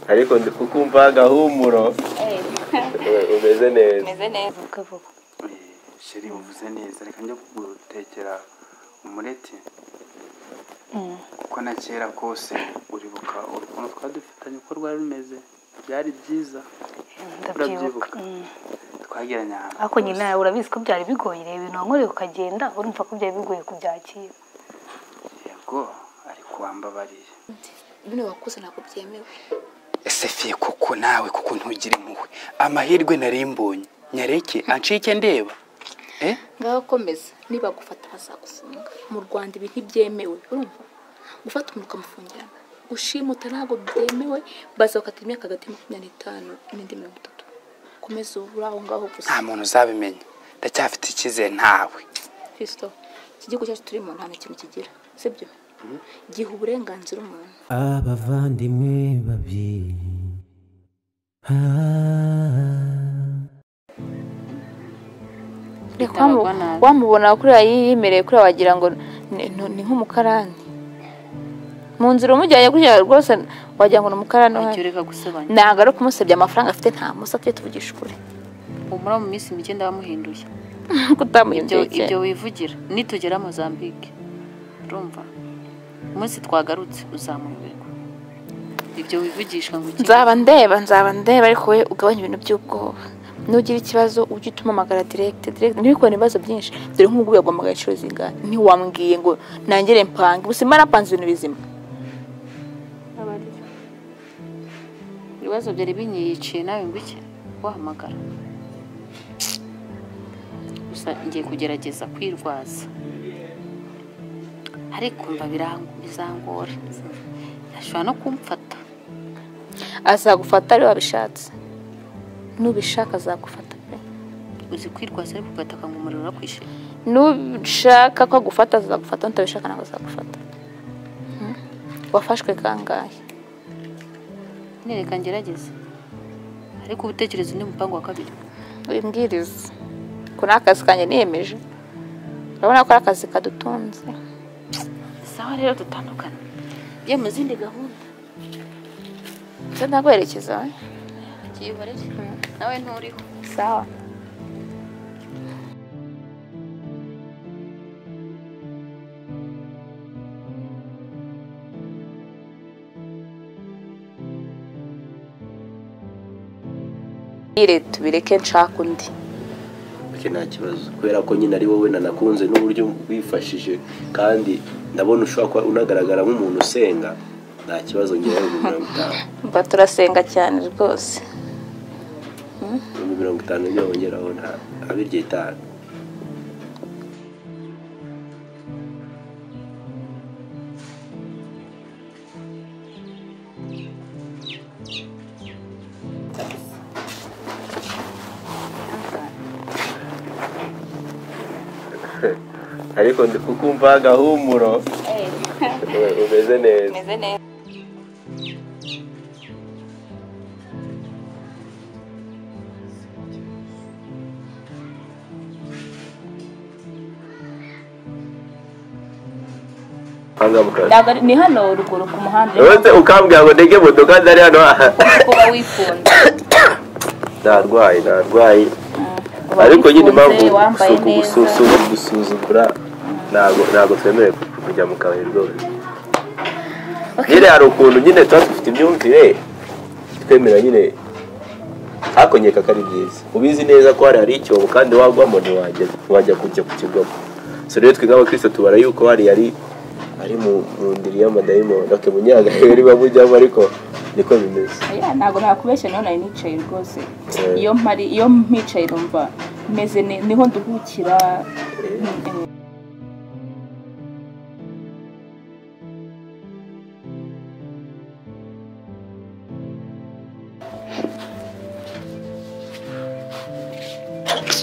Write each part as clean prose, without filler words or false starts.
Ariko ndi kukumva agahumuro. Umeze neza. Umeze neza ukavuga. Sheri uvuze neza, reka njye kugutekera umureti. Kuko na kera kose uribuka urukundo twadufitanye uko rwari rumeze, byari byiza. Ndabyibuka. Twageranye ahantu. Ariko nyine urabizi ko byari bigoye, reba ibintu wankoreye ukagenda urumva ko byari bigoye kubyakira. Yego, ariko wambabariye. Bino wakoze ntabwo byemewe. Ese fiye koko nawe kuko ntugira impuhwe. Amahirwe narimbonye nyareke ancike ndeba. Ngaho komeza, niba gufata bazagufunga. Mu Rwanda ibi ntibyemewe, urumva? Gufata umuntu ukamufungirana, gushimuta ntabwo byemewe, bazakata imyaka hagati ya 25 n'indi 30. Komeza uri aho ngaho gusa. Nta muntu uzabimenya, ndacyafite icyizere ntawe. Kristo, iki gihugu cyacu turimo nta na kintu kigira, sibyo? Giha uburenganzira umuntu. Abavandimwe babiri wamubona kuriya yimereye kuriya wagira ngo ni nk'umukarani. Mu nzira umujyanye kuriya rwose wagira ngo ni umukarani. Ntabwo ari ukumusebya, amafaranga afite nta musa, tujye tuvugisha ukuri. Umura mu minsi mike ndabamuhinduye. Kutamuhinduye ibyo wivugira nitugera Mozambique urumva umunsi twagarutse uzamuyoberwa. Ibyo wivugisha ngo iki? Nzaba ndeba ariko we ugabanya ibintu by'ubwoba. Nugira ikibazo ujye utumamagara direct ntibikone ibibazo byinshi. Dore nk'ubu yaguhamagaye inshuro zingana ntiwambwiye ngo nangere mpange, gusa imana apanze ibintu bizima. Ibibazo byari binyiciye nawe ngo iki wahamagara. Gusa ngiye kugerageza kwirwaza, ariko mba bizangora, ashobora no kumfata. Azagufata ari wabishatse, nubishaka azagufata pe. Uzi kwirwaza ariko ugataka ngo umuriro urakwishe. Nushaka ko agufata azagufata, nutabishaka ntabwo azagufata. Wafashwe kangahe? Nereka ngerageze, ariko ubutekereza undi mupango wa kabiri. Wimbwiriza ko n'akazi kanjye niyemeje, urabona ko ari akazi kadutunze. Sawa rero dutandukana ye mu zindi gahunda. Se ndagwerekeza we kiyihorere nawe nturiho. Sawa. Tubireke nshaka undi. Nta kibazo kubera ko nyine ari wowe nanakunze n'uburyo wifashije, kandi ndabona ushobora kuba unagaragara nk'umuntu usenga. Nta kibazo ngira 50. Mba turasenga cyane rwose. 50 nibyo wongeraho, nta abirye 5. Ariko ndi kukumva agahumuro. Umeze neza. Umeze neza. Ni hano ruguru ku muhanda. Uretse ukambwira ngo ndege modoka ndari hano. Kuba wifunze. Ntarwaye. Ariko nyine impamvu gusuzugura ntabwo twemerewe kujya mu kabari rwose. Nyine hari ukuntu nyine tuba dufite imyumvire twemera nyine, ariko nkeka ko ari byiza. Ubizi neza ko hari icyobo kandi wagwamo ntiwajya kujya kukigwamo. So rero twe nk'abakristo tubara yuko hari ari mu ndiri y'amadayimoni. Okay, munyagahe riba mujyamo ariko niko bimeze. Ntabwo nakubeshya, none nari nicaye rwose. Iyo mpari, iyo mpicaye numva meze niho nduhukira.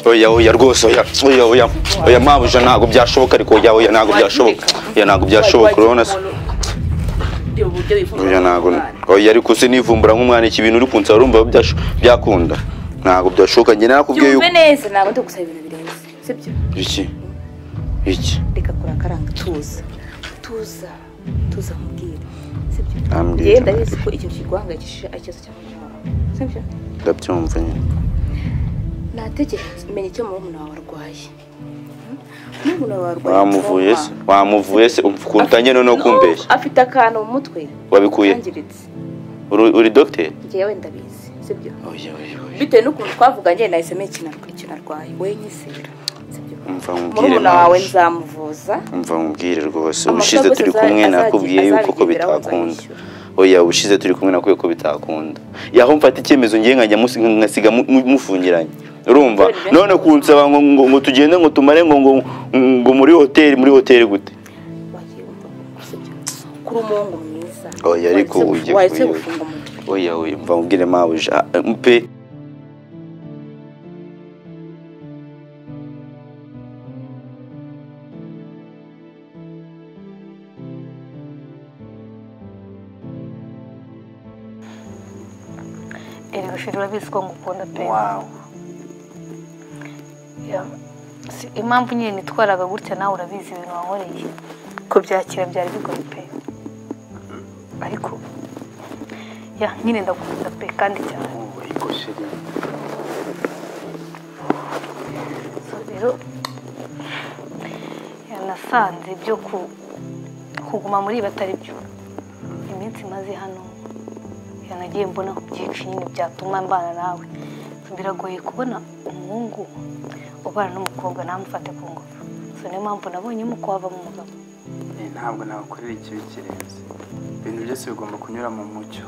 Oya oya rwose oya oya oya oya mabuja ntabwo byashoboka, ariko oya oya ntabwo byashoboka, oya ntabwo byashoboka, urabona se oya ntabwo oya ariko se nivumbura nk'umwana iki bintu uri kunsaba urumva byakunda, ntabwo byashoboka. Njye narakubwiye yuko neza ntabwo ndi gusaba ibintu birenze, Sibyo? Iki? Iki? Reka kurakaranga tuza. Tuza. Tuza nkubwire. Sibyo? Njye ndabizi ko ikintu kiguhangayikishije ari ikibazo cya murumuna wawe. Sibyo? Ndabyumva nyine. Natekereza menya icyo murumuna wawe arwaye. Murumuna wawe arwaye. Wamuvuye se? Wamuvuye se? Umfuntange no kumbeshya. Afite akantu mu mutwe. Wabikuye? Uri docteur? Njyewe ndabizi. Sibyo? Oya oya oya. Bitewe n'ukuntu twavuganye nahise menya ikintu arwaye. We nyizera. Sibyo? Umva nkubwire. Murumuna wawe nzamuvuza. Umva nkubwire rwose. Ubushize turi kumwe nakubwiye yuko ko bitakunda. Oya ubushize turi kumwe nakubwiye ko bitakunda. Yaho mfata icyemezo ngiye nkajya ngasiga mufungiranye. Urumva? None kunsaba ngo tugende ngo tumare ngo ngo muri hotel gute? Kuri umungu mwiza. Oya ariko ujye kufunga umutwe. Oya oya mva nkubwire mabuja mpe. Erega shiri urabizi ko ngukunda pe. Wow. Ya. Impamvu nyine nitwaraga gutya nawe urabizi ibintu wankoreye. Kubyakira byari bigoye pe. Ariko ya nyine ndakunda pe kandi cyane. Ariko shiri. So rero ya nasanze byo kuguma muri batari byo. Iminsi maze hano yanagiye mbona byinshi nyine byatuma mbana nawe. Biragoye kubona umuhungu ubana n'umukobwa namufate ku ngufu. So niyo mpamvu nabonye umukobwa mu mugabo. Ntabwo nabakorera ikibi kirenze. Ibintu byose bigomba kunyura mu mucyo.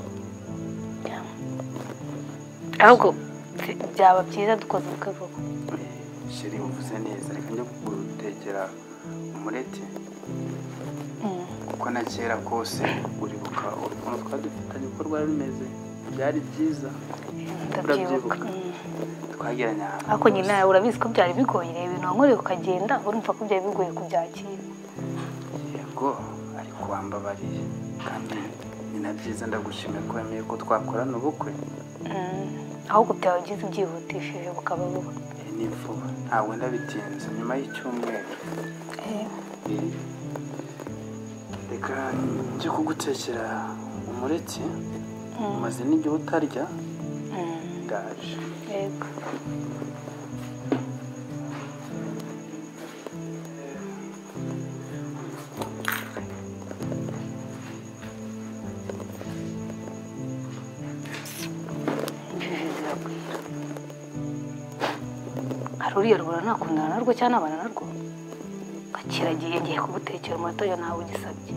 Ahubwo byaba byiza dukoze ubukwe vuba. Sheri uvuze neza, reka njye kugutekera umureti. Kuko na kera kose uribuka urukundo twadufitanye uko rwari rumeze, byari byiza. Ndabyibuka. Twageranye ahantu. Ariko nyine urabizi ko byari bigoye, reba ibintu wankoreye ukagenda, urumva ko byari bigoye kubyakira. Yego, ariko wambabariye kandi ni na byiza ndagushimira ko wemeye ko twakorana ubukwe. Ahubwo byaba byiza ubyihutishije bukaba vuba. Ni vuba, ntabwo ndabitinze nyuma y'icyumweru. Reka njye kugutekera umureti, umaze n'igihe utarya. Ndaje. Yego. Hari uriya rubura nakundana narwo cyangwa nabana narwo? Kiragiye ngiye kugutekera umureti oya ntawe ugisabye.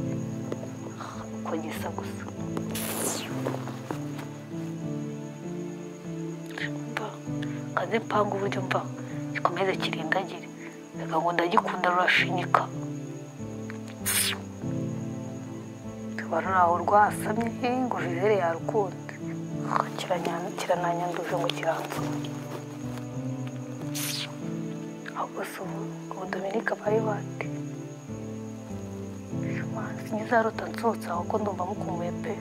Uko gisa gusa. Kaze mpanga uburyo mva gikomeze kirindagire. Reka ngo ndagikunda rurashinyika. Tuba ruraho rwasamye ngo Gisele yarukunda. Kirananyanduje ngo kiransoma. Ahubwo se ubu Dominique aba ari bate? Sinzarota nsohotse aho ko ndumva mukumbuye pe.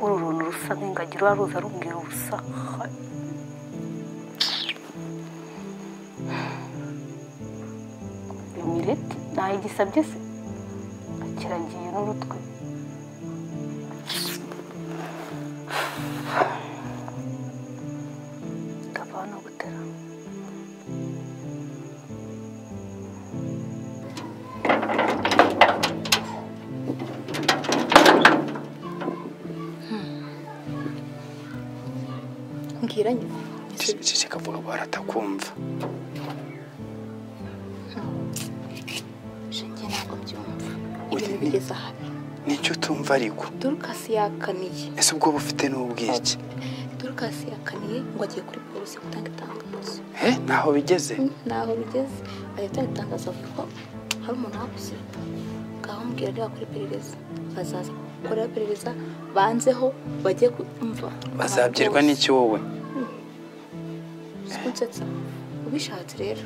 Uru runtu rusa nk'ingagi ruba ruza rumbwira ubusa. Imireti ntayigisabye se? Kiragiye n'urutwe. Ndavana gutera. Mbwira nyine. Ceceka vuga baratakumva. Shinge ntabwo mbyumva. Ibintu bigeze ahabi. Nicyo utumva ariko. Dorcas yakaniye. Ese ubwo bufite n'ubwiki? Dorcas yakaniye ngo agiye kuri polisi gutanga itangazo. Naho bigeze? Naho bigeze. Agiye gutanga itangazo avuga ko hari umuntu wabuze. Ngaho mbwira niba kuri iperereza. Bazaza gukora iperereza banzeho bajye kumva. Bazabyirwa n'iki wowe? Sikunsetsa. Ubishatse rero.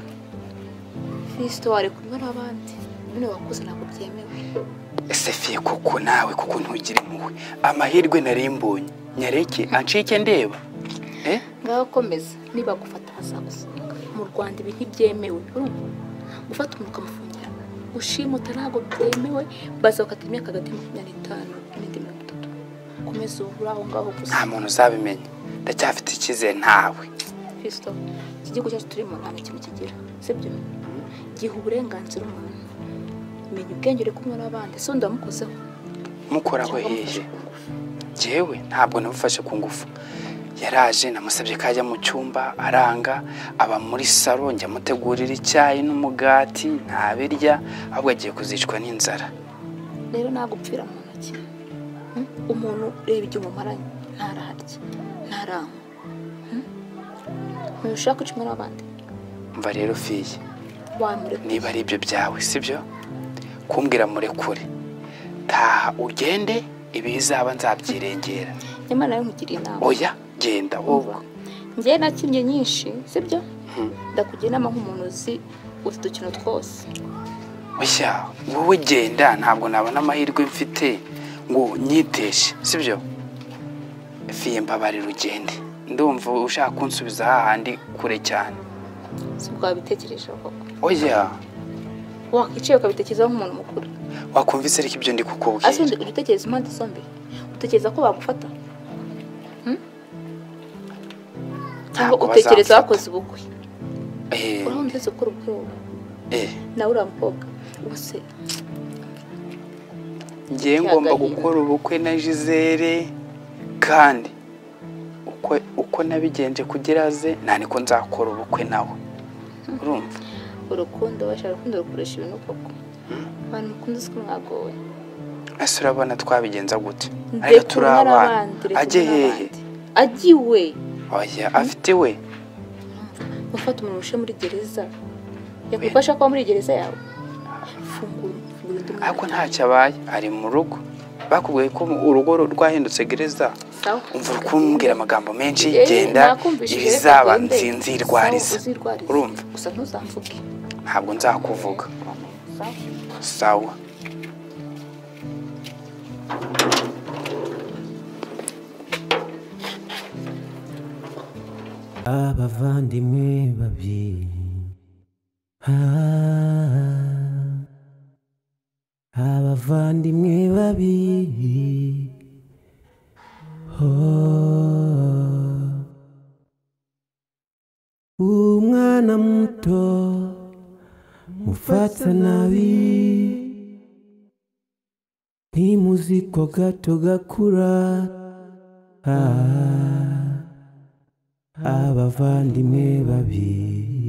Fiston wari kumwe n'abandi. Bino wakoze ntabwo byemewe. Ese fiye koko nawe kuko ntugire impuhwe. Amahirwe nari mbonye. Nyareke ancike ndeba. Ngaho komeza niba gufata bazagufunga. Mu Rwanda ibi ntibyemewe, urumva? Gufata umuntu ukamufungirana, gushimuta ntabwo byemewe, bazakata imyaka hagati ya 25 n'indi 30. Komeza ubure aho ngaho gusa. Nta muntu uzabimenya, ndacyafite icyizere ntawe. Fiston, iki gihugu cyacu turimo nta na kimwe kigira, sibyo? Giha uburenganzira umuntu, menya ubwenge uri kumwe n'abandi. Se undi wamukozeho? Mukoraho hehe? Jewe ntabwo namufashe ku ngufu. Yaraje namusabye ko ajya mu cyumba aranga, aba muri salo njya mutegurira icyayi n'umugati ntabirya, ahubwo agiye kuzicwa n'inzara. Rero nagupfira mu ntoki. Umuntu reba igihe umumaranye ntararya ntaranywa, ntushaka gucumwa n'abandi. Umva rero fiye, niba ari ibyo byawe sibyo kumbwira murekure, taha ugende, ibizaba nzabyirengera. Nyamara nawe nkugiriye inama. Oya genda wowe. Njye nakinnye nyinshi sibyo? Ndakugira inama nk'umuntu uzi utu dukino twose. Oya wowe genda, ntabwo nabona amahirwe mfite ngo nyiteshe sibyo? Fiye mbabarira ugende, ndumva ushaka kunsubiza hahandi kure cyane. Si ubwabitekereje koko? Oya wakicaye ukabitekerezaho nk'umuntu mukuru. Wakumvise ariko ibyo ndi kukubwira. Ase utekereza impande zombi, utekereza ko bagufata cyangwa utekereza wakoze ubukwe? Urabona uretse gukora ubukwe wowe nawe uriya mukobwa ubuse. Ngiye ngomba gukora ubukwe na Gisele, kandi uko nabigenje kugira aze nta niko nzakora ubukwe nawe. Urumva urukundo bashaka urukundo rukoresha ibintu koko. Abantu mukunda siko mwagowe. Ese urabona twabigenza gute? Ariko turabana ajye hehe? Agiwe. Oya afite we. Gufata umuntu ushe muri gereza yakufasha kuba muri gereza yawe. Fungura fungura. Ariko ntacyo abaye ari mu rugo. Bakubwiye ko urugo rwahindutse gereza. Umva kumbwira amagambo menshi, genda ibizaba nzinzirwariza. Urumva? Gusa ntuzamvuge. Ntabwo nzakuvuga. Sawa. Abavandimwe babiri, abavandimwe babiri, umwana muto mufata nabi, ntimuzi ko gato gakura. Abavandimwe babiri.